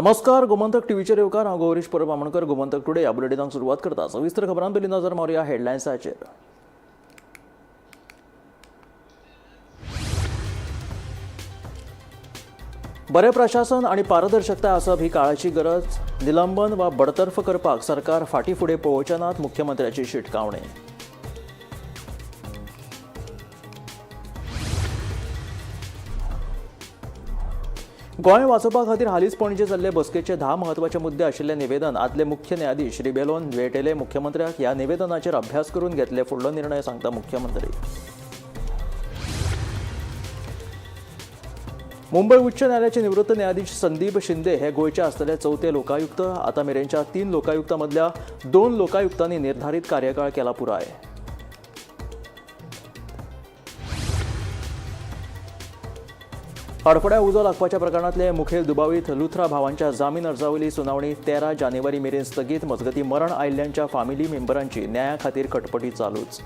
नमस्कार, गोमंतक टीव्हीचेर येवकार. हांव गौरीश परब आमोणकर. गोमंतक टुडे ह्या बुलेटिनाक सुरवात करता. सविस्तर खबरां पयलीं नजर मारुया हेडलायन्साचेर. बरें प्रशासन आनी पारदर्शकता आसप ही काळाची गरज. निलंबन वा बडतर्फ करपाक सरकार फाटीं फुडें पळोवचे नात, मुख्यमंत्र्याची शिटकावणी. गोंय वाचोवपा खातीर हालींच पणजे जाल्ले बसकेचे 10 म्हत्वाचे मुद्दे आशिल्ले निवेदन आदले मुख्य न्यायाधीश रिबेलोन भेटयले मुख्यमंत्र्याक. ह्या निवेदनाचेर अभ्यास करून घेतले फुडलो निर्णय, सांगता मुख्यमंत्री. मुंबय उच्च न्यायालयाचे निवृत्त न्यायाधीश संदीप शिंदे हे गोंयचे आसतले चवथे लोकायुक्त. आतां मेरेनच्या 3 लोकायुक्तां मदल्या 2 लोकायुक्तांनी निर्धारित कार्यकाळ केला पुराय. हडफड्या उजो लागपाच्या प्रकरणांतले मुखेल दुबावीत लुथरा भावांच्या जामीन अर्जावयली सुनावणी 13 जानेवारी मेरेन स्थगीत. मजगतीं, मरण आयिल्ल्यांच्या फामिली मेंबरांची न्याया खातीर खटपटी चालूच.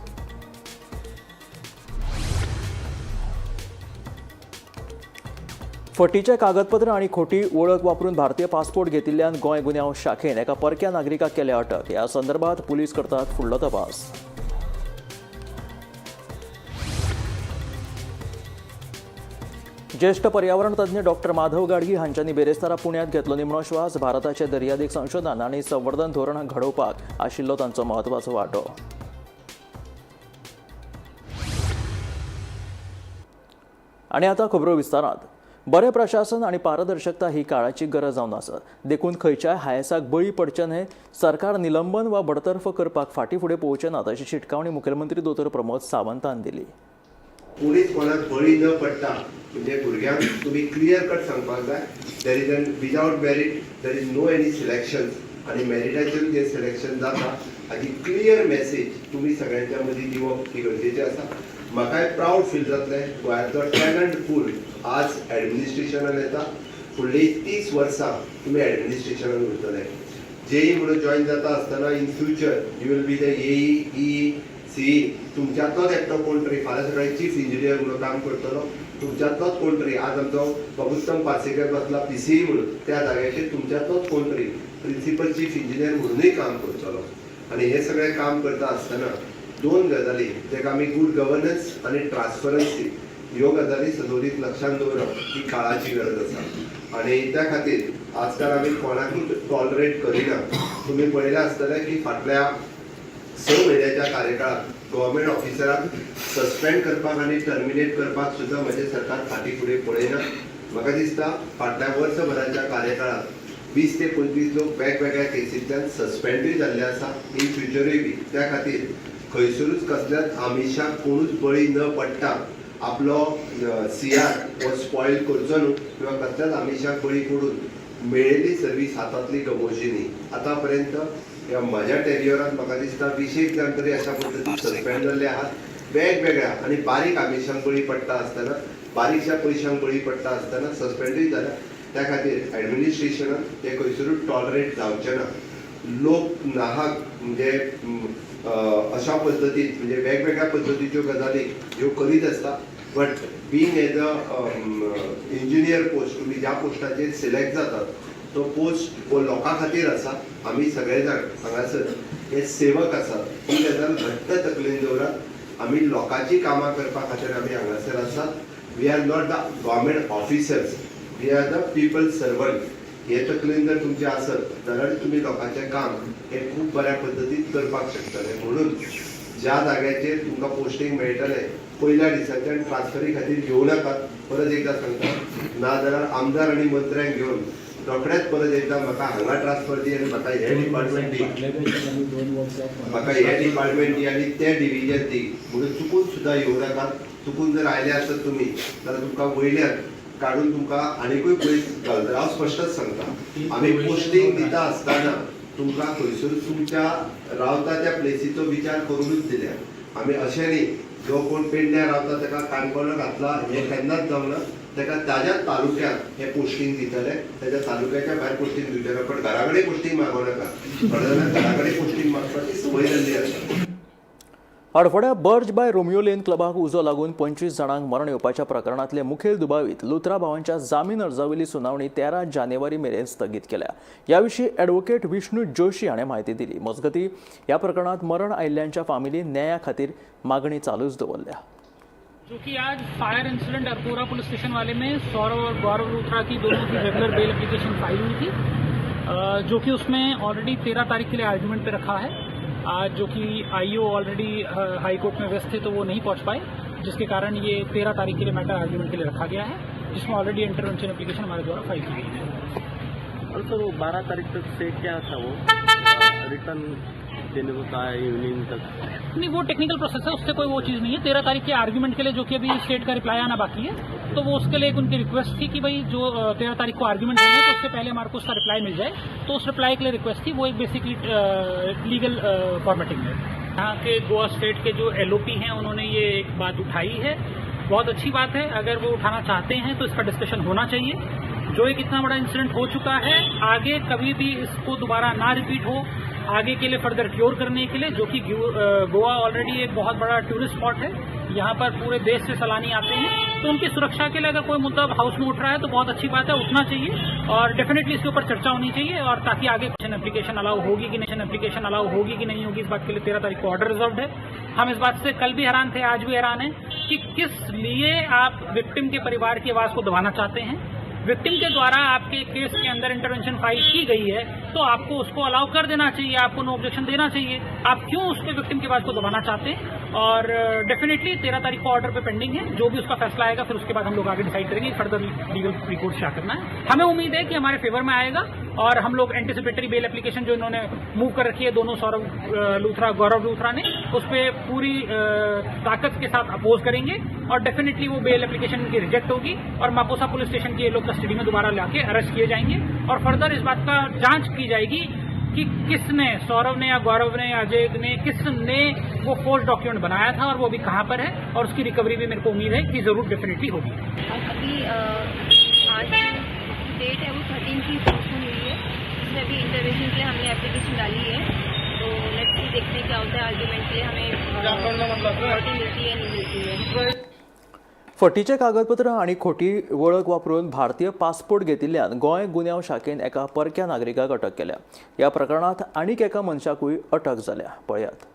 फटीचे कागदपत्र आनी खोटी वळख वापरून भारतीय पासपोर्ट घेतिल्ल्यान गोंय गुन्यांव शाखेन एका परक्या नागरिकाक केल्या अटक. ह्या संदर्भात पुलीस करतात फुडलो तपास. ज्येष्ठ पर्यावरण तज्ञ डॉक्टर माधव गाडगी हांच्यांनी बेरेस्तारा पुण्यात घेतलो निमणो श्वास. भारताचे दर्यादेग संशोधन आनी संवर्धन धोरण घडोवपाक आशिल्लो तांचो म्हत्वाचो वांटो. आनी आतां खबरो विस्तारांत. बरें प्रशासन आनी पारदर्शकता ही काळाची गरज जावन आसा. देखून खंयच्याय हायेसाक बळी पडचें न्हय. सरकार निलंबन वा बडतर्फ करपाक फाटीं फुडें पळोवचें नात, अशी शिटकावणी मुखेलमंत्री दोतोर प्रमोद सावंतान दिली. कोणीच कोणाक बळी न पडटा, म्हणजे भुरग्यांक तुमी क्लियर कट सांगपाक जाय, there is an without merit there is no any selection आनी मेरिटाचेर जें सिलेक्शन जाता हाची क्लियर मॅसेज तुमी सगळ्यांच्या मदीं दिवप ही गरजेचें आसा. म्हाकाय प्रावड फील जातलें, गोंयांतलो टॅलंट पूल आज एडमिनिस्ट्रेशनान येता. फुडलीं 30 वर्सां तुमी एडमिनिस्ट्रेशनान उरतले. जेई म्हणून जॉयन जाता आसतना in future you will be the AE, E, CE. तुमच्यांतलोच एकटो कोण तरी फाल्यां सकाळी चीफ इंजिनियर म्हणून काम करतलो. तुमच्यांतलोच कोण तरी, आज आमचो बाबुत्तम पार्सेकर बसला पीसीई म्हणून, त्या जाग्याचेर तुमच्यांतलोच कोण तरी प्रिन्सिपल चीफ इंजिनियर म्हणूनय काम करतलो. आनी हें सगळें काम करता आसतना दोन गजाली, ताका आमी गूड गव्हर्नन्स आनी ट्रान्सपरन्सी, ह्यो गजाली सदोदीत लक्षांत दवरप ही काळाची गरज आसा. आनी त्या खातीर आजकाल आमी कोणाकूच टॉलरेट करिना. तुमी पळयलें आसतलें की फाटल्या 6 म्हयन्याच्या कार्यकाळात गव्हर्मेंट ऑफिसराक सस्पेंड करपाक आनी टर्मिनेट करपाक सुद्दां म्हजें सरकार फाटीं फुडें पळयना. म्हाका दिसता फाटल्या वर्सभराच्या कार्यकाळात 20 ते 25 लोक वेगवेगळ्या केसींतल्यान सस्पेंडूय जाल्ले आसा, इन फ्युचरूय बी. त्या खातीर खंयसरूच कसल्याच आमिशाक कोणूच बळी न पडटा आपलो सीआर हो स्पॉयल करचो न्हू किंवा कसल्याच आमिशाक बळी पडून मेळिल्ली सर्वीस हातांतली गमोवची न्ही. आतां पर्यंत ह्या म्हज्या टेन्युअरात म्हाका दिसता 20 जाण तरी अशा पद्दतीन सस्पेंड जाल्ले आहात. वेगवेगळ्या आनी बारीक आमिशांक बळी पडटा आसतना, बारीकशा पयशांक बळी पडटा आसतना सस्पेंडूय जाल्या. त्या खातीर एडमिनिस्ट्रेशनान ते खंयसरूच टॉलरेट जावचें ना. लोक नाहक म्हणजे अशा पद्दतीन, म्हणजे वेगवेगळ्या पद्दतीच्यो गजाली ह्यो करीत आसता. But being as a engineer post, तुमी ज्या पोस्टाचेर सिलेक्ट जातात तो पोस्ट हो लोकां खातीर आसा. आमी सगळे जाण हांगासर हे सेवक आसात, ही गजाल घट्ट तकलेन दवरात. आमी लोकांची कामां करपा खातीर आमी हांगासर आसात. We are not the government officers, we are the people servant. हे तकलेन जर तुमचें आसत जाल्यार तुमी लोकांचें काम हें खूब बऱ्या पद्दतीन करपाक शकतले. म्हणून ज्या जाग्याचेर तुमकां पोस्टींग मेळटलें, पयल्या दिसाच्यान ट्रान्सफरी खातीर घेवं नाकात. परत एकदां सांगता, ना जाल्यार आमदार आनी मंत्र्यांक घेवन रोखडेच परत एकदां म्हाका हांगा ट्रान्सफर दी आनी म्हाका हें डिपार्टमेंट दी, म्हाका हें डिपार्टमेंट दी आनी तें डिविजन दी म्हणून चुकून सुद्दां येवं नाकात. चुकून जर आयले आसत तुमी जाल्यार तुमकां वयल्यान काडून तुमकां आनिकूय पयस घालतले. हांव स्पश्टच सांगता, आमी पोस्टींग दिता आसतना तुमकां खंयसर तुमच्या रावता त्या प्लेसीचो विचार करूनच दिल्या आमी. अशें न्ही, जो कोण पेडण्यां रावता ताका काणकोणा घातला हें केन्नाच जावना. ताका ताज्याच तालुक्यांत हें पोस्टींग दितले, ताच्या तालुक्याच्या भायर पोस्टींग दिवचें ना. पण घरा कडेन पोस्टींग मागो नाका. थोड्या जाणांक घरा कडेन पोस्टींग मागपाची संवय जाल्ली आसा. हडफड्या बर्ज बाय रोमियो लेन क्लबाक उजो लागून 25 जाणांक मरण येवपाच्या प्रकरणांतले मुखेल दुबावीत लुथरा भावांच्या जामीन अर्जावेली सुनावणी 13 जानेवारी मेरेन स्थगीत केल्या. ह्या विशीं ॲडव्होकेट विष्णू जोशी हाणें म्हायती दिली. मजगतीं, ह्या प्रकरणांत मरण आयिल्ल्यांच्या फामिलीन न्याया खातीर मागणी चालूच दवरल्या. जो कि आज fire incident Arpora police station वाले में सौरव और गौरव लूथरा की दोनों की रेगुलर बेल एप्लीकेशन फाइल हुई थी, जो कि उसमें ऑलरेडी 13 तारीख के लिए आर्ग्यूमेंट पे रखा है. आज जो कि आईओ ऑलरेडी हाई कोर्ट में व्यस्त थे तो वो नहीं पहुंच पाए, जिसके कारण ये 13 तारीख के लिए मैटर आर्ग्यूमेंट के लिए रखा गया है, जिसमें ऑलरेडी इंटरवेंशन एप्लीकेशन हमारे द्वारा फाइल की गई है. और सर, वो 12 तारीख तक से क्या था, वो रिटर्न देने को कहा है इवनिंग तक? नहीं, वो टेक्निकल प्रोसेस है, उससे कोई वो चीज़ नहीं है. 13 तारीख के आर्ग्यूमेंट के लिए, जो कि अभी स्टेट का रिप्लाई आना बाकी है, तो वो उसके लिए एक उनकी रिक्वेस्ट थी कि भाई, जो 13 तारीख को आर्ग्यूमेंट होंगे तो उससे पहले हमारे को उसका रिप्लाई मिल जाए, तो उस रिप्लाई के लिए रिक्वेस्ट थी. वो एक बेसिकली लीगल फॉर्मेटिंग है. यहाँ के गोवा स्टेट के जो एलओपी हैं, उन्होंने ये एक बात उठाई है. बहुत अच्छी बात है. अगर वो उठाना चाहते हैं तो इसका डिस्कशन होना चाहिए. जो एक इतना बड़ा इंसिडेंट हो चुका है, आगे कभी भी इसको दोबारा ना रिपीट हो, आगे के लिए फर्दर क्योर करने के लिए, जो कि गोवा ऑलरेडी एक बहुत बड़ा टूरिस्ट स्पॉट है, यहाँ पर पूरे देश से सैलानी आते हैं, तो उनकी सुरक्षा के लिए अगर कोई मुद्दा हाउस में उठ रहा है तो बहुत अच्छी बात है, उठना चाहिए और डेफिनेटली इसके ऊपर चर्चा होनी चाहिए और ताकि आगे एप्लीकेशन अलाउ होगी कि नहीं, एप्लीकेशन अलाउ होगी कि नहीं होगी, इस बात के लिए 13 तारीख को ऑर्डर रिजर्व है. हम इस बात से कल भी हैरान थे, आज भी हैरान हैं कि किस लिए आप विक्टिम के परिवार की आवाज को दबाना चाहते हैं. विक्टिम के द्वारा आपके केस के अंदर इंटरवेंशन फाइल की गई है तो आपको उसको अलाउ कर देना चाहिए, आपको नो ऑब्जेक्शन देना चाहिए. आप क्यों उसके विक्टिम की आवाज को दबाना चाहते हैं? और डेफिनेटली 13 तारीख को ऑर्डर पे पेंडिंग है. जो भी उसका फैसला आएगा, फिर उसके बाद हम लोग आगे डिसाइड करेंगे फर्दर लीगल रिकोर्स क्या करना है. हमें उम्मीद है कि हमारे फेवर में आएगा और हम लोग एंटिसिपेटरी बेल एप्लीकेशन जो इन्होंने मूव कर रखी है दोनों सौरव लूथरा, गौरव लूथरा ने, उस पर पूरी ताकत के साथ अपोज करेंगे और डेफिनेटली वो बेल एप्लीकेशन इनकी रिजेक्ट होगी और मापुसा पुलिस स्टेशन के ये लोग कस्टडी में दोबारा लाके अरेस्ट किए जाएंगे और फर्दर इस बात का जांच की जाएगी कि किसने, सौरव ने या गौरव ने या अजय ने, किसने वो फोर्ज डॉक्यूमेंट बनाया था और वो अभी कहाँ पर है और उसकी रिकवरी भी मेरे को उम्मीद है कि जरूर डेफिनेटली होगी. अभी आज डेट है वो 13 की पोस्टपोन हुई है. इसमें अभी इंटरवेंशन के लिए हमने एप्लीकेशन डाली है, तो let's see, देखते हैं क्या होता है. आर्ग्यूमेंट के लिए हमें प्रायोरिटी मिलती है, नहीं मिलती है. फटीचे कागदपत्र आनी खोटी वळख वापरून भारतीय पासपोर्ट घेतिल्ल्यान गोंय गुन्यांव शाखेन एका परक्या नागरिकाक अटक केल्या. ह्या प्रकरणांत आनीक एका मनशाकूय अटक जाल्या. पळयात.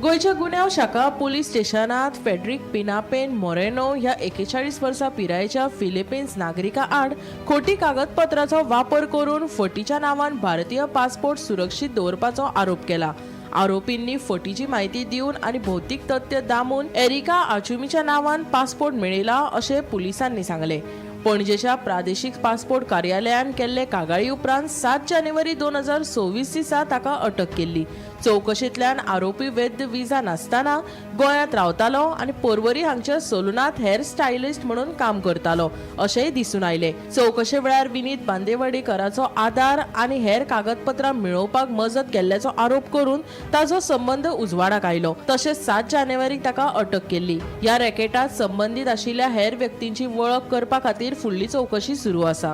गोंयच्या गुन्यांव शाखा पुलीस स्टेशनात फेड्रिक पिनापेन मोरेनो ह्या 41 वर्सां पिरायेच्या फिलिपिन्स नागरिका आड खोटी कागदपत्राचो वापर करून फटीच्या नांवान भारतीय पासपोर्ट सुरक्षीत दवरपाचो आरोप केला. आरोपींनी फटीची म्हायती दिवन आनी भौतीक तथ्य दामून एरिका आचुमीच्या नांवान पासपोर्ट मेळयला अशें पुलिसांनी सांगलें. पणजेच्या प्रादेशीक पासपोर्ट कार्यालयान केल्ले कागाळी उपरांत 7 जानेवारी 2026 दिसा ताका अटक केल्ली. चवकशेंतल्यान आरोपी वैध विजा नासतना गोंयांत रावतालो आनी पर्वरी हांगच्या सलूनांत हेअर स्टायलिस्ट म्हणून काम करतालो अशेंय दिसून आयलें. चवकशे वेळार विनीत बांदेवाडीकराचो आदार आनी हेर कागदपत्रां मेळोवपाक मजत केल्ल्याचो आरोप करून ताजो संबंद उजवाडाक आयलो. तशेंच 7 जानेवारीक ताका अटक केल्ली. ह्या रॅकेटात संबंदीत आशिल्ल्या हेर व्यक्तींची वळख करपा खातीर फुडली चवकशी सुरू आसा.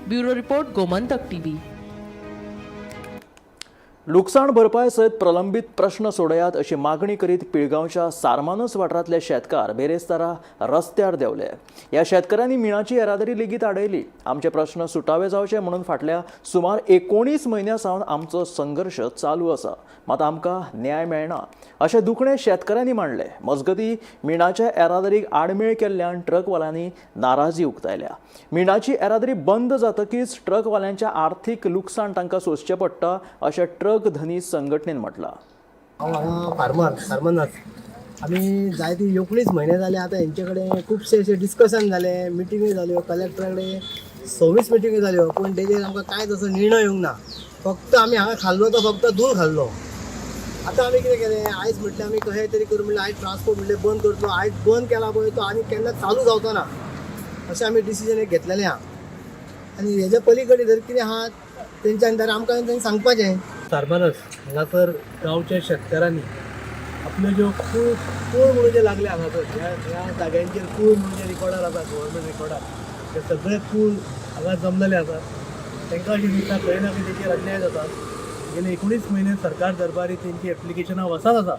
Bureau report, Gomantak TV. लुकसाण भरपाय सयत प्रलंबीत प्रश्न सोडयात अशी मागणी करीत पिळगांवच्या सारमानस वाठारांतले शेतकार बेरेस्तारा रस्त्यार देंवले. ह्या शेतकारांनी मिणाची येरादारी लेगीत आडयली. आमचे प्रश्न सुटावे जावचे म्हणून फाटल्या सुमार 19 म्हयन्यां सावन आमचो संघर्श चालू आसा, मात आमकां न्याय मेळना अशें दुखणें शेतकारांनी मांडलें. मजगतीं, मिणाच्या येरादारीक आडमेळ केल्ल्यान ट्रकवाल्यांनी नाराजी उक्तायल्या. मिणाची येरादारी बंद जातकीच ट्रकवाल्यांच्या आर्थीक लुकसाण तांकां सोंसचें पडटा अशें ट्रक धनी संघटनेन म्हटलां. हांव हांगा फार्मर फार्मनाच. आमी जायते 19 म्हयने जाले आतां हेंचे कडेन खुबशे अशे डिस्कशन जाले, मिटिंग्यो जाल्यो, कलेक्टरा कडेन 26 मिटिंग्यो जाल्यो, पूण तेजेर आमकां कांयच असो निर्णय येवंक ना. फक्त आमी हांगा खाल्लो तो फक्त धूळ खाल्लो. आतां आमी कितें केलें, आयज म्हटलें आमी कशें तरी करून म्हणलें आयज ट्रान्सपोर्ट म्हणलें बंद करतलो. आयज बंद केला पळय तो आनी केन्ना चालू जावचो ना अशें आमी डिसिजन एक घेतलेलें आहा. आनी हेज्या पली कडेन जर कितें आहा तेंच्यान तर आमकां तेंच्यांनी सांगपाचें. सारमानस हांगासर गांवच्या शेतकारांनी आपल्यो ज्यो कूळ कूळ म्हणून जे लागले हांगासर ह्या ह्या जाग्यांचेर कूळ म्हणून जे रिकॉर्डार आसा, गव्हर्मेंट रिकॉर्डार, ते सगळे कूळ हांगा जमलेले आसात. तांकां अशें दिसता खंय ना खंय तेचेर अन्याय जाता. गेले 19 म्हयने सरकार दरबारी तेंची एप्लिकेशनां वचत आसा.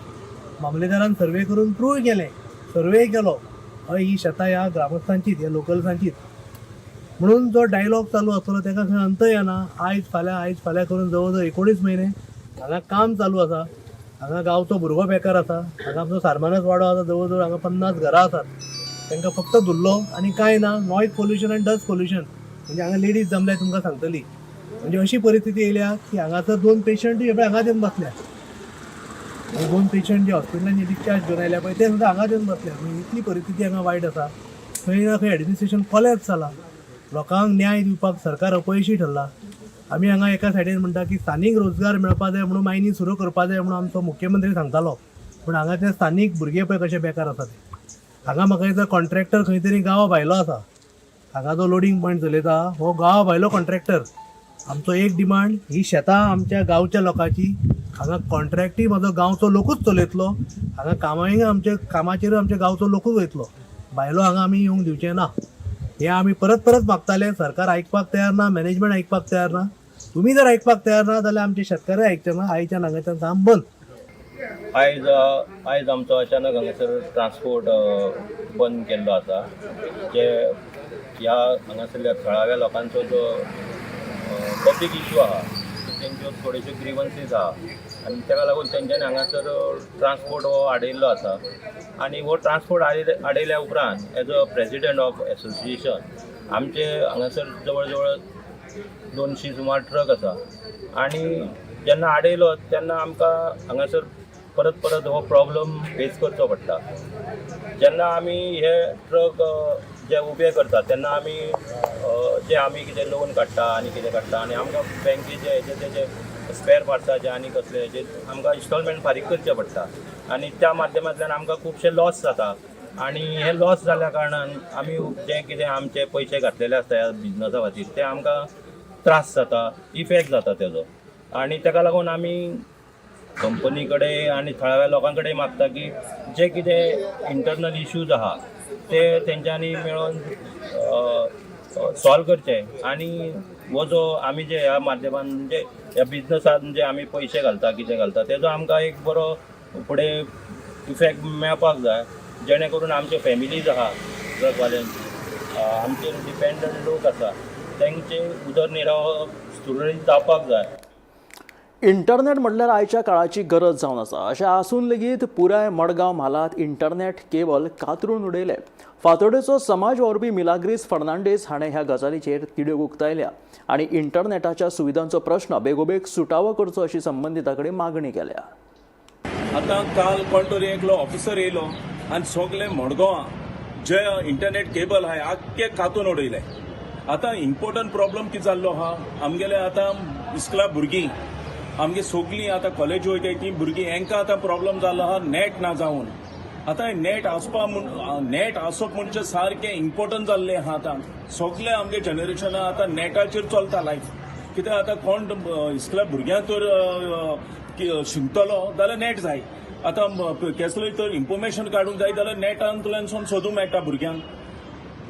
मामलेदारान सर्वे करून प्रूव केलें, सर्वे केलो, हय ही शेतां ह्या ग्रामस्थांचीच, ह्या लोकल्सांचीच म्हणून जो डायलॉग चालू आसतलो ताका खंय अंत येना. आयज फाल्यां आयज फाल्यां करून जवळ जवळ 19 म्हयने हांगा काम चालू आसा. हांगा गांवचो भुरगो बेकार आसा. हांगा आमचो सारमानस वाडो आसा, जवळ जवळ हांगा 50 घरां आसात, तांकां फक्त धुल्लो आनी कांय ना. नॉयज पोल्युशन आनी डस्ट पोल्युशन, म्हणजे हांगा लेडीज जमल्या तुमकां सांगतली. म्हणजे अशी परिस्थिती येयल्या की हांगासर 2 पेशंटूय पळय हांगाच येवन बसल्या. हे 2 पेशंट जे हॉस्पिटलान जे डिस्चार्ज घेवन आयल्या पळय ते सुद्दां हांगाच येवन बसल्या. म्हणजे इतली परिस्थिती हांगा वायट आसा. खंय ना खंय एडमिनिस्ट्रेशन कोलॅप्स जाला. लोकांक न्याय दिवपाक सरकार अपयशी ठरला. आमी हांगा एका सायडीन म्हणटा की स्थानीक रोजगार मेळपा जाय म्हणून मायनी सुरू करपा जाय म्हणून आमचो मुख्यमंत्री सांगतालो, पूण हांगा ते स्थानीक भुरगे पळय कशे बेकार आसा ते. हांगा म्हाका दिसता कॉन्ट्रॅक्टर खंय तरी गांवा भायलो आसा. हांगा जो लोडींग पॉयंट चलयता हो गांवा भायलो कॉन्ट्रॅक्टर. आमचो एक डिमांड, ही शेतां आमच्या गांवच्या लोकांची, हांगा कॉन्ट्रॅक्टूय म्हाजो गांवचो लोकूच चलयतलो, हांगा कामाय आमच्या कामाचेर आमच्या गांवचो लोकूच वयतलो, भायलो हांगा आमी येवंक दिवचे ना. हे आमी परत परत मागताले, सरकार आयकपाक तयार ना, मॅनेजमेंट आयकपाक तयार ना. तुमी जर आयकपाक तयार ना जाल्यार आमचे शेतकरी आयकचे ना. आयच्यान हांगाच्यान काम बंद. आयज आमचो अचानक हांगासर ट्रान्सपोर्ट बंद केल्लो आसा, जे ह्या हांगासरल्या थळाव्या लोकांचो जो पब्लीक इशू आहा, तेंच्यो थोड्योश्यो ग्रिवन्सीस आहा आनी ताका लागून तेंच्यांनी हांगासर ट्रान्सपोर्ट हो आडयल्लो आसा. आनी हो ट्रान्सपोर्ट आडयल्या उपरांत as a president of association आमचे हांगासर जवळ जवळ 200 सुमार ट्रक आसा आनी जेन्ना आडयलो तेन्ना आमकां हांगासर परत परत हो प्रॉब्लम फेस करचो पडटा. जेन्ना आमी हे ट्रक जे उबे करता तेन्ना आमी जे आमी कितें लोन काडटा आनी कितें काडटा आनी आमकां बँकेचे हेजे तेजे स्पेर पार्ट्साचे आनी कसले हेजे आमकां इन्स्टॉलमेंट फारीक करचे पडटा आनी त्या माध्यमांतल्यान आमकां खुबशे लॉस जाता. आनी हे लॉस जाल्या कारणान आमी जे कितें आमचे पयशे घातलेले आसता ह्या बिजनसा खातीर ते आमकां त्रास जाता, इफेक्ट जाता तेजो. आनी ताका लागून आमी कंपनी कडेन आनी थळाव्या लोकां कडेन मागता की जे कितें इंटरनल इश्यूज आहा ते तेंच्यांनी मेळोन सॉल्व करचे. आनी हो जो आमी जे ह्या माध्यमान म्हणजे ह्या बिजनसान जे आमी पयशे घालता कितें घालता तेजो आमकां एक बरो फुडें इफेक्ट मेळपाक जाय, जेणे करून आमच्यो फॅमिलीज आहा ट्रकवाल्यांची, आमचेर डिपेंडंट लोक आसा तेंचे उदरनिर्वाह सुरळीत जावपाक जाय. इंटरनेट म्हटल्यार आयच्या काळाची गरज जावन आसा. अशें आसून लेगीत पुराय मडगांव म्हालांत इंटरनेट केबल कातरून उडयले. फातोडेचो समाज वावुरपी मिलाग्रीस फर्नांडीस हाणें ह्या गजालीचेर तिडक उक्तायल्या आनी इंटरनेटाच्या सुविधांचो प्रश्न बेगोबेग सुटावो करचो अशी संबंदिता कडेन मागणी केल्या. आतां काल कोण तरी एकलो ऑफिसर येयलो आनी सगळे मडगांवां जे इंटरनेट केबल आहाय आख्खे कातून उडयले. आतां इम्पोर्टंट प्रॉब्लम कितें जाल्लो आहा, आमगेले आतां इस्कुला भुरगीं आमगे सगलीं आतां कॉलेज वयताय तीं भुरगीं हेंकां आतां प्रॉब्लम जाल्लो आहा नॅट ना जावन. आतां नॅट आसपा म्हूण नॅट आसप म्हणजे सारकें इम्पोर्टंट जाल्लें आहा. आतां सगळे आमगे जनरेशना आतां नॅटाचेर चलता लायफ. कित्याक आतां कोण इस्कुला भुरग्यांक तर शिकतलो जाल्यार नॅट जाय. आतां केसलें तर इन्फॉर्मेशन काडूंक जाय जाल्यार नॅटांतल्यानसून सोदूंक मेळटा भुरग्यांक.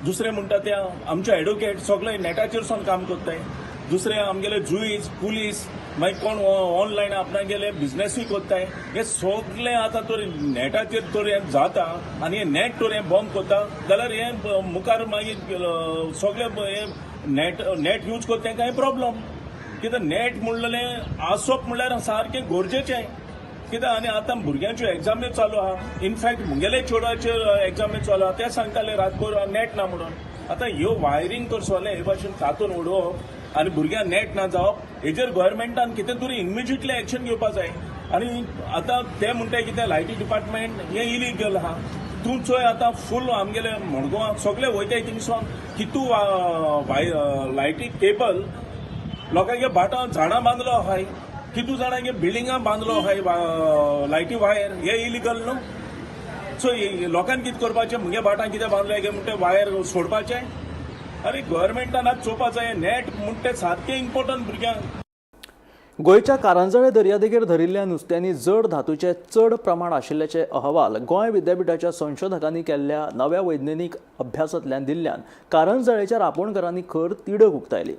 दुसरें म्हणटा ते आमचे एडवोकेट सगळे नॅटाचेर सून काम करताय. दुसरें आमगेले जुईज पुलीस मागीर कोण ऑनलायन आपणागेले बिजनेसूय करताय. हे सगळें आतां तर नॅटाचेर तर हें जाता आनी हें नॅट तर हें बंद करता जाल्यार हें मुखार मागीर सगळें हें नॅट यूज करता तेंकां हें प्रॉब्लम. कित्याक नॅट म्हणलें आसप म्हणल्यार सारकें गरजेचें. कित्याक आनी आतां भुरग्यांच्यो एग्जाम्यो चालू आहा. इनफॅक्ट मुगेले चेडवाच्यो एग्जाम्यो चालू आहा, ते सांगताले रातभर नॅट ना म्हणून. आतां ह्यो वायरींग तर सगळें हे भाशेन कातून उडोवप आनी भुरग्यांक नॅट ना जावप हेजेर गव्हर्मेंटान कितें तरी इमिजिएटली एक्शन घेवपा जाय. आनी आतां ते म्हणटाय कितें लायटी डिपार्टमेंट हें इलिगल आहा. तूं चोय आतां फूल आमगेले मडगांवां सगळे वयताय थिंगसून कितू लायटी केबल लोकांगे भाटां झाडां बांदलो आहाय, कितू जाणांगे बिल्डिंगां बांदलो आहाय लायटी वायर, हे इलिगल न्हू. सो लोकांक कितें करपाचें, मुगे भाटां कितें बांदलें काय म्हणटा वायर सोडपाचें. आरे गव्हर्मेंटान आतां चोवपा जाय नॅट म्हणटा सारकें इम्पोर्टंट भुरग्यांक. गोंयच्या कारंजळे दर्यादेगेर धरिल्ल्या नुस्त्यांनी जड धातूचे चड प्रमाण आशिल्ल्याचे अहवाल गोंय विद्यापीठाच्या संशोधकांनी केल्ल्या नव्या वैज्ञानिक अभ्यासांतल्यान दिल्ल्यान कारंजळेच्या रापोणकारांनी खर तिडक उक्तायली.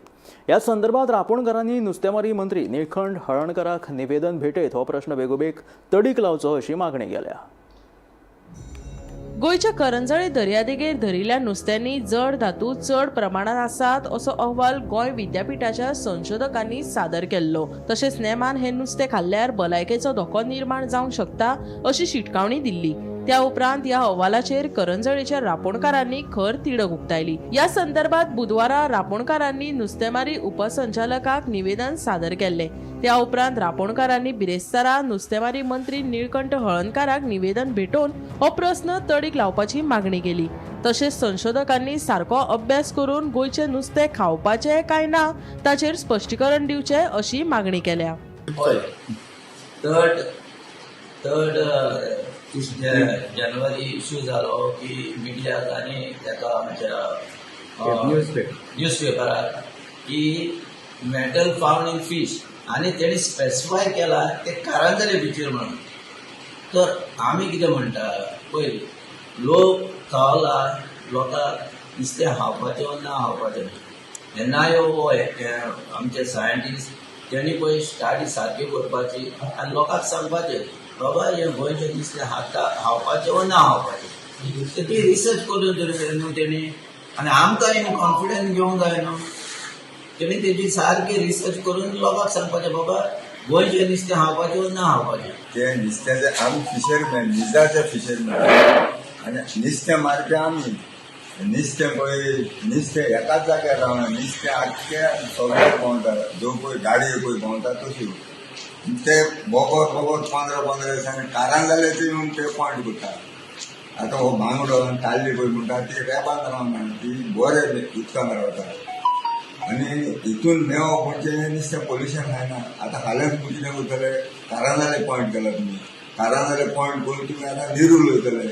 ह्या संदर्भात रापोणकारांनी नुस्तेमारी मंत्री निळखंठ हळर्णकराक निवेदन भेटयत हो प्रश्न बेगोबेग तडीक लावचो अशी मागणी केल्या. गोंयच्या करंजळे दर्यादेगेर धरिल्ल्या नुस्त्यांनी जड धातू चड प्रमाणात आसात असो अहवाल गोंय विद्यापीठाच्या संशोधकांनी सादर केल्लो. तशेंच नेमान हे नुस्तें खाल्ल्यार भलायकेचो धोको निर्माण जावंक शकता अशी शिटकावणी दिल्ली. त्या उपरांत ह्या अहवालाचेर करंजळेच्या रापोणकारांनी खर तिडक उक्तायली. ह्या संदर्भात बुधवारा रापोणकारांनी नुस्तेमारी उपसंचालकाक निवेदन सादर केल्लें. त्या उपरांत रापोणकारांनी बिरेस्तारा नुस्तेमारी मंत्री निळकंठ हळर्णकाराक निवेदन भेटोवन हो प्रस्न तडीक लावपाची मागणी केली. तशेंच संशोधकांनी सारको अभ्यास करून गोंयचें नुस्तें खावपाचें काय ना ताचेर स्पश्टीकरण दिवचें अशी मागणी केल्या. थर्ड जानेवारी इश्यू जालो की मिडियाक आनी ताका आमच्या न्यूजपेपराक की मेटल फाउंड इन फीश आनी तेणी स्पेसिफाय केला ते कारंजळे बिचीर म्हणून. तर आमी कितें म्हणटा पळय, लोक खावला लोकांक नुस्तें खावपाचें वा ना खावपाचें. जेन्ना हो आमचे सायंटिस्ट तेणी पळय स्टडी सारकी करपाची आनी लोकांक सांगपाचें बाबा हें गोंयचें नुस्तें खाता खावपाचें वा ना खावपाचें. ती रिसर्च करून तरी न्हू तेणी, आनी आमकां इन कॉन्फिडन्स घेवंक जाय न्हू. तेणी तेजी सारकी रिसर्च करून लोकांक सांगपाचें बाबा गोंयचें नुस्तें खावपाचें वा ना खावपाचें. ते नुस्त्याचे आमी फिशरमॅन, निजाचे फिशरमॅन आनी नुस्तें मारपी आमी. नुस्तें पळय, नुस्तें एकाच जाग्यार रावना, नुस्तें आख्खें सगळ्याक भोंवता. जो पळय गाडयो पळय भोंवता तश्यो ते बोगोर बोगोर 15-15 दिसांनी कारंजळेचे येवन ते पॉयंट करता. आतां हो बांगडो आनी ताल्ली पळय म्हणटा ती रेबान रावना, ती बरे उदकान रावता. आनी हितून मेवप म्हणजे नुस्तें पोल्युशन जायना. आतां फाल्यांच कितें करतले, कारंजळे पॉयंट केला तुमी, कारंजळे पॉयंट करून तुमी आतां नेरूल वयतले.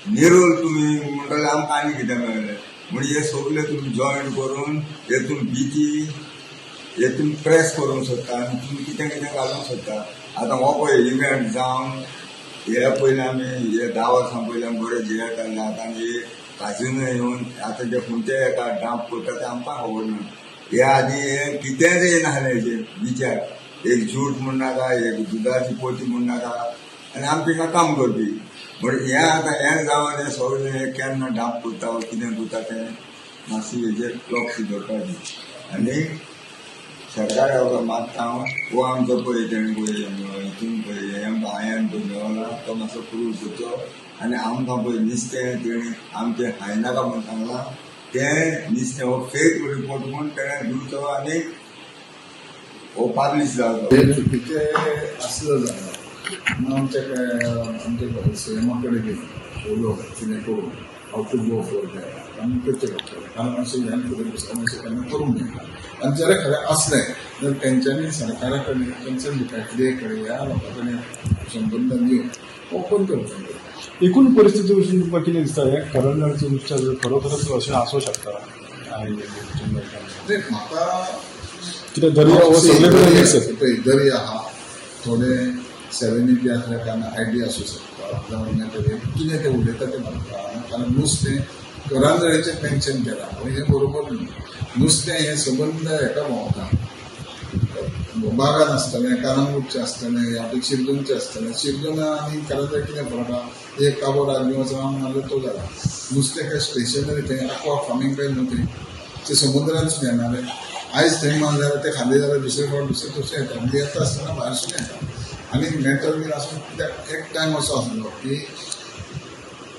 नेरूल तुमी म्हणटले आमकां आनी कितें मेळ्ळें म्हणजे हे सगळे तुमी जॉयन करून हेतून बिची हेतून प्रेस करूंक सोदता आनी तुमी कितें कितें घालूंक सोदता. आतां हो पळय इव्हेंट जावन हे पयलीं आमी हे 10 वर्सां पयलीं आमी बरे जियेताले. आतां हे काजिनो येवन आतां जे खंयचे एका डांप करता तें आमकां खबर ना. हे आदी हे कितेंच येयनासलें हेजेर विचार, एक जूट म्हूण नाका, एक दुदाची पोती म्हूण नाका, आनी आमी तिंगा काम करपी. म्हणजे हें आतां हें जावन हें सगळें हें केन्ना डांप करता वा कितें करता तें मातशें हेजेर लक्ष दवरपाचें. आनी सरकार मागता हांव हो आमचो पळय तेणें पळय हितून पळय आमकां आयन पळय मेवला तो मातसो प्रूव करचो आनी आमकां पळय नुस्तें तेणें आमचें खायनाका म्हूण सांगलां तें नुस्तें हो फेक रिपोर्ट म्हूण तेणें दिवचो आनी हो पब्लीश जावचो. हे चुकीचें आसलें जाल्यार आमच्या आमच्या सीएमा कडेन उलोवन कितें करून how to go for that आमी करचें पडटलें. कारण अशें ह्यान फुडें दिसता अशें केन्ना करूंक जायना. आनी जर खरें आसलें जाल्यार तेंच्यांनी सरकारा कडेन कन्सर्न डिपार्टमेंटा कडेन ह्या लोकां कडेन संबंदान येवन ओपन करचें. एकूण परिस्थिती वचून तुमकां कितें दिसता, हें करंजळेचें नुस्तें खरोखरच अशें आसूं शकता? म्हाका कित्याक दर्या हो सगळे कडेन मिक्स आसा. दर्या आहा, थोडे सेलेनिटी आसल्या कारणान आयडिया आसूं शकता जावं कितें तें उलयता तें म्हाका. कारण नुस्तें करंजळेचें मेन्शन केलां पूण हें बरोबर न्हू. नुस्तें हें सबंद हेका भोंवता, बागान आसतलें, कलंगूटचें आसतलें, आपलें शिरदोनचें आसतलें. शिरदोना आनी करंजळे कितें फरक आहा? एक काबो राजबी वचून मारलो तो जाला. नुस्तें काय स्टेशनरी थंय एक्वा फार्मींग काय न्हू, थंय तें समुद्रांतसून येणारें. आयज थंय मारलें जाल्यार तें खाल्लें जाल्यार दुसरे फावट दुसरें तशें येता, म्हणजे येता आसतना भायरसून येता. आनी मेटल बीन आसून कित्याक एक टायम असो आसलो की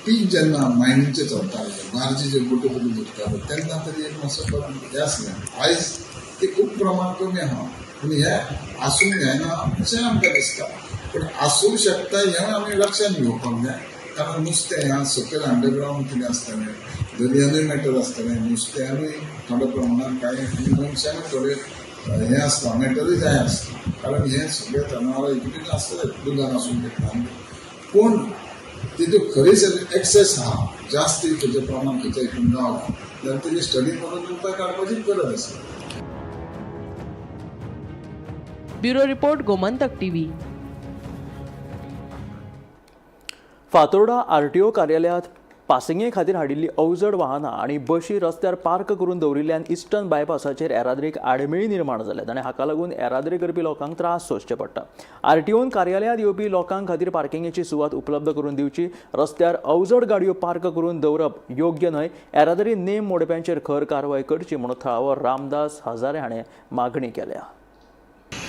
पीक जेन्ना मायनींगचें चलतालें, बार्जी जे बोटी बोटी धरताले तेन्ना तरी एक मातसो हें आसलें. आयज ते खूब प्रमाण कमी आहा, पूण हें आसूंक जायना अशें आमकां दिसता. पूण आसूंक शकता हें आमी लक्षांत घेवपाक जाय. कारण नुस्तें ह्या सकयल अंडरग्रावंड कितें आसतलें, दर्यानूय मेटल आसतलें, नुस्त्यानूय थोड्या प्रमाणान कांय आनी मनशानूय थोडे हें आसता, मेटलूय जाय आसता. कारण हें सगळें जनावरां हितून आसतलें, दुदान आसूंक शकता. पूण तितून खरीच एक्सेस आहा, जास्त खंयचें प्रमाण खंयच्या हितून गावता जाल्यार तेजी स्टडी करून उपाय काडपाची गरज आसा. Bureau report, Gomantak TV. Fatorda RTO कार्यालयांत पासिंगे खातीर हाडिल्ली अवजड वाहनां आनी बशी रस्त्यार पार्क करून दवरिल्ल्यान इस्टर्न बायपासाचेर येरादारीक आडमेळी निर्माण जाल्यात आनी हाका लागून येरादारी करपी लोकांक त्रास सोंसचे पडटा. आरटीओन कार्यालयांत येवपी लोकां खातीर पार्किंगेची सुवात उपलब्ध करून दिवची. रस्त्यार अवजड गाडयो पार्क करून दवरप योग्य न्हय. येरादारी नेम मोडप्यांचेर खर कारवाय करची म्हणून थळावो रामदास हजारे हाणें मागणी केल्या.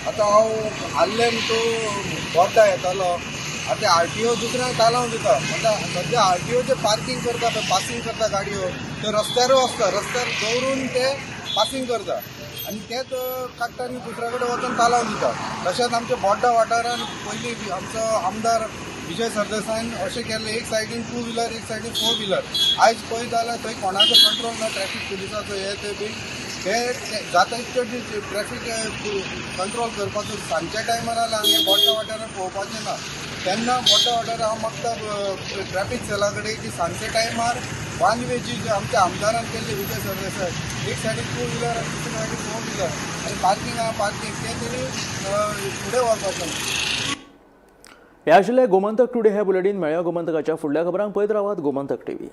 आतां हांव आल्लेम टू बोड्डा येतालो. आतां आरटीओ दुसऱ्यांक तालांव दिता. आतां सद्या आरटीओ जे पार्किंग करता पळय, पासिंग करता गाडयो, त्यो रस्त्यारूय आसता, रस्त्यार दवरून ते पासिंग करता आनी तेच काडटा आनी दुसऱ्या कडेन वचून तालांव दिता. तशेंच आमच्या बोड्डा वाठारान पयलीं आमचो आमदार विजय सरदेसायन अशें केल्लें, एक सायडीन टू व्हिलर, एक सायडीन फोर व्हिलर. आयज पळयत जाल्यार थंय कोणाचो कंट्रोल ना, ट्रॅफीक पुलिसाचो हे ते बी हे जाता इतके ट्रॅफीक कंट्रोल करपाचो. सांजच्या टायमार जाल्यार हांगा बोड्डा वाठारान पळोवपाचें ना. तेन्ना बोड्डा वाठारान हांव मागता ट्रॅफीक सेला कडेन की सांजच्या टायमार वन वे जी आमच्या आमदारान केल्ली विजय सरदेसाय, एक सायडीन टू व्हिलर आनी दुसरे सायडीन फोर व्हिलर आनी पार्किंग आहा पार्किंग, तें तेणी फुडें व्हरपाचें. हे आशिल्लें गोमंतक टुडे हे बुलेटीन. मेळया गोमंतकाच्या फुडल्या खबरांक. पळयत रावात गोमंतक टीव्ही.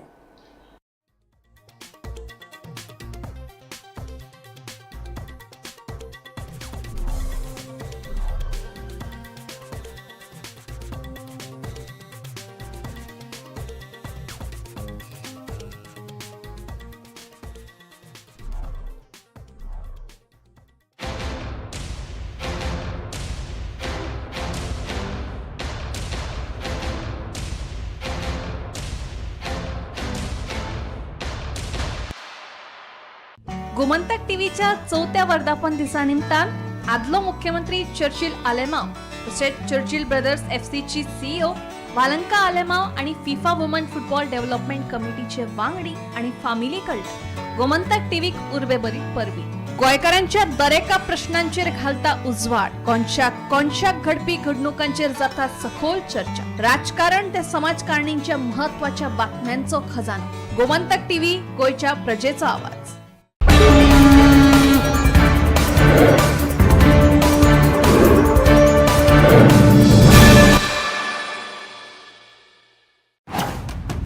गोमंतक टीव्हीच्या चवथ्या वर्धापन दिसा निमतान आदलो मुख्यमंत्री चर्चिल आलेमाव तशेंच Churchill brothers एफसीची CEO Valanka Alemao आणि फिफा वुमन फुटबॉल डेव्हलपमेंट कमिटीचे वांगडी आणि फामिली कडल्यान गोमंतक टीव्हीक उर्बेभरीत परबी. गोंयकारांच्या दरेका प्रश्नांचेर घालता उजवाड. कोनशाक कोनशाक घडपी घडणुकांचेर जाता सखोल चर्चा. राजकारण ते समाजकारणींच्या म्हत्वाच्या बातम्यांचो खजानो. गोमंतक टीव्ही, गोंयच्या प्रजेचो आवाज.